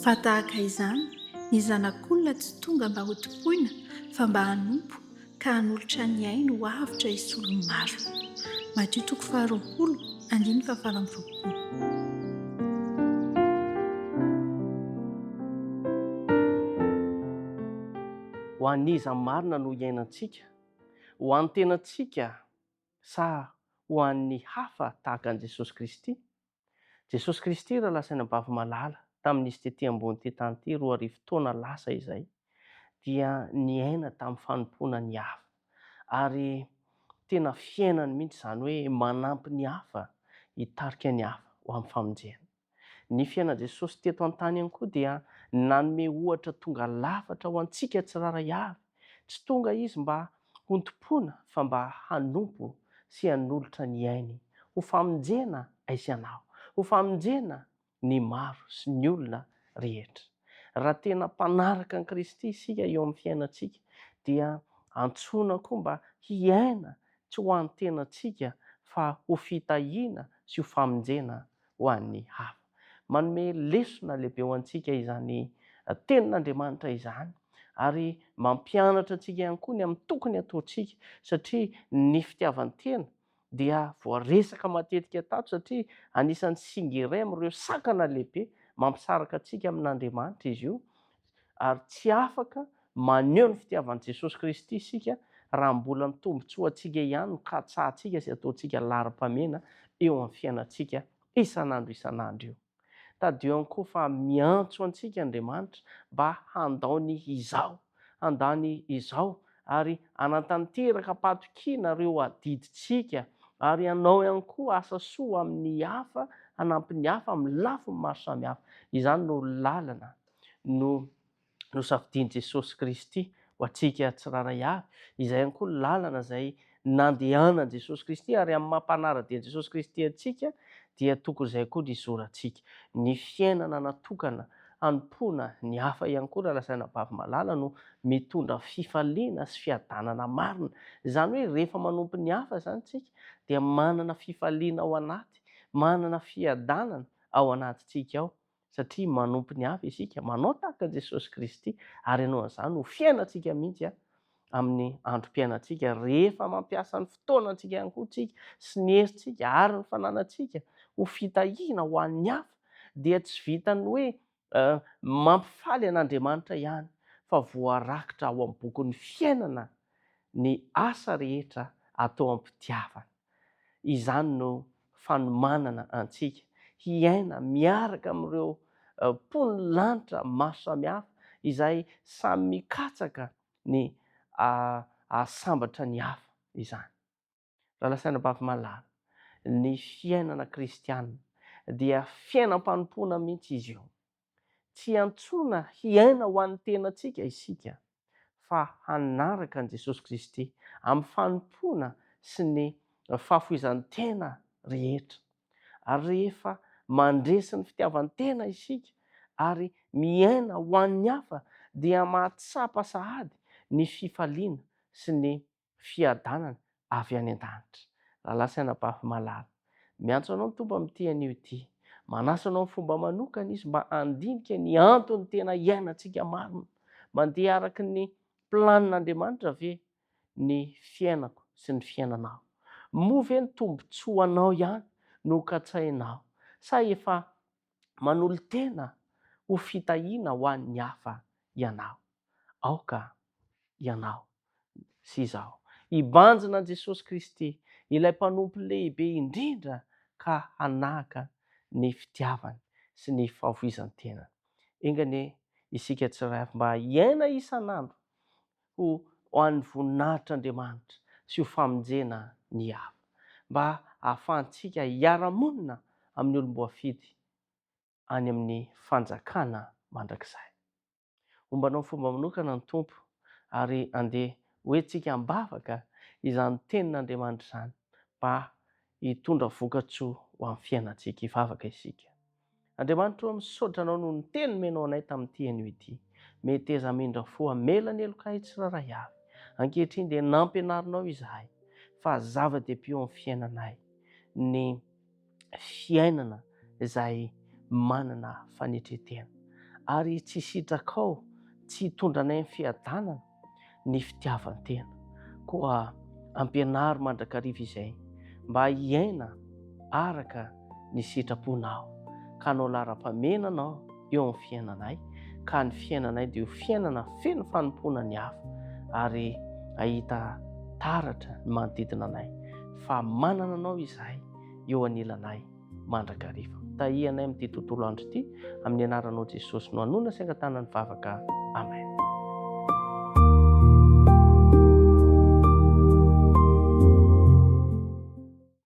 Fa tahaka izany, ny Zanak'olona tsy tonga mba hotompoina fa mba hanompo ka hanolotra ny ainy ho avotra hisolo ny maro. Matio toko faharoapolo, andininy fahavalo amby roapolo. Ho an'iza marina no iainantsika? Ho an'ny tenantsika sa ho an'ny hafa tahaka an'i Jesosy Kristy? Jesosy Kristy raha lazaina bavy malala tamin'izy tety ambonin'ity tany ity 2000 taona lasa izay dia niaina tamin'ny fanompoana ny hafa ary tena fiainany mihitsy izany hoe manampy ny hafa hitarika ny hafa ho amin'ny famonjena. Ny fiainan'i Jesosy teto an-tany ihany koa dia nanome ohatra tonga lafatra ho antsika tsirairay avy. Tsy tonga Izy mba hontompoina fa mba hanompo sy hanolotra ny ainy ho famonjena ahy sy anao, ho famonjena ny maro sy ny olona rehetra. Raha tena mpanaraka an'i Kristy isika eo amin'ny fiainantsika dia antsoina koa mba hiaina tsy ho an'ny tenantsika fa ho fitahiana sy ho famonjena ho an'ny hafa. Manome lesona lehibe ho antsika izany Tenin'Andriamanitra izany ary mampianatra antsika ihany koa ny amin'ny tokony hataontsika satria ny fitiavan-tena dia voaresaka matetika tato satria anisan'ny singa iray amin'ireo sakana lehibe mampisaraka antsika amin'Andriamanitra izy io ary tsy afaka maneho ny fitiavan'i Jesosy Kristy isika raha mbola ny tombontsoantsika ihany no katsahantsika sy ataontsika laharam-pahamehana eo amin'ny fiainantsika isan'andro isan'andro io. Tadidio ihany koa fa miantso antsika Andriamanitra mba handao ny izaho, handà ny izaho ary hanatanteraka am-pahatokiana ireo adidintsika ary hanao ihany koa asa soa amin'ny hafa, hanampy ny hafa amin'ny lafiny maro samihafa. Izany no lalana no nosafidian'i Jesosy Kristy ho antsika tsirairay avy. Izay ihany koa ny lalana izay nandehanan'i Jesosy Kristy ary amin'ny maha mpanara-dia an'i Jesosy Kristy antsika dia tokony izay koa ny hizorantsika. Ny fiainana natokana hanompoana ny hafa ihany koa rahalahy sy anabavy malala no mitondra fifaliana sy fiadanana marina. Izany hoe rehefa manompo ny hafa izany isika dia manana fifaliana ao anaty, manana fiadanana ao anatintsika ao satria manompo ny hafa isika, manao tahaka an'i Jesosy Kristy, ary hanao an'izany ho fiainantsika mihitsy amin'ny androm-piainantsika, rehefa mampiasa ny fotoanantsika ihany koa isika, sy ny herintsika ary ny fananantsika ho fitahiana ho an'ny hafa, dia tsy vitan'ny hoe mampifaly an'Andriamanitra ihany, fa voarakitra ao amin'ny bokin'ny fiainana ny asa rehetra atao am-pitiavana. Izany no fanomanana antsika hiaina miaraka amin'ireo mponin'ny lanitra maro samihafa izay samy mikatsaka ny hahasambatra ny hafa izany. Rahalahy sy anabavy malala, ny fiainana kristiana dia fiainam-panompoana mihitsy izy io. Tsy antsoina hiaina ho an'ny tenantsika isika fa hanaraka an'i Jesosy Kristy amin'ny fanompoana sy ny fahafoizan-tena rehetra. Ary rehefa mandresy ny fitiavan-tena isika ary miaina ho an'ny hafa dia mahatsapa sahady ny fifaliana sy ny fiadanana avy any an-danitra. Rahalahy sy anabavy malala, miantso anao ny Tompo amin'ity anio ity. Manasa anao amin'ny fomba manokana Izy mba handinika ny antony tena iainantsika marina. Mandeha araka ny planin'Andriamanitra ve ny fiainako sy ny fiainanao? Moa ve ny tombontsoanao ihany no katsahinao sa efa manolo-tena ho fitahiana ho an'ny hafa ianao? Aoka ianao sy izaho. Hibanjina an'i Jesosy Kristy, ilay Mpanompo lehibe indrindra ka hanahaka ny fitiavany sy ny fahafoizan-tenany. Enga anie isika tsirairay avy mba hiaina isan'andro ho an'ny voninahitr'Andriamanitra sy ho famonjena ny hafa, mba hahafahantsika hiara-monina amin'ny olom-boafidy any amin'ny fanjakana mandrakizay. Homba anao fomba manokana ny Tompo ary andeha hoentintsika am-bavaka izany tenin'Andriamanitra izany mba hitondra vokatsoa ho amin'ny fiainantsika. Hivavaka isika. Andriamanitra ô, misaotra Anao noho ny teny nomenao anay tamin'ity anio ity. Meteza hamindra fo hamela ny helokay tsirairay avy. Ankehitriny dia nampianarinao izahay fa zava-dehibe eo amin'ny fiainanay ny fiainana izay manana fanetren-tena. Ary tsy sitrakao tsy hitondra anay amin'ny fiadanana ny fitiavan-tena. Koa ampianaro mandrakariva izay mba hiaina araka ny sitraponao, ka hanao laharam-pahamehana Anao eo amin'ny fiainanay, ka ny fiainanay dia ho fiainana feno fanompoana ny hafa, ary hahita taratra ny manodidina anay fa manana Anao izahay eo anilanay mandrakariva. Tahia anay amin'ity tontolo andro ity, amin'ny anaranao Jesosy no anonona sy angatahana ny vavaka. Amen.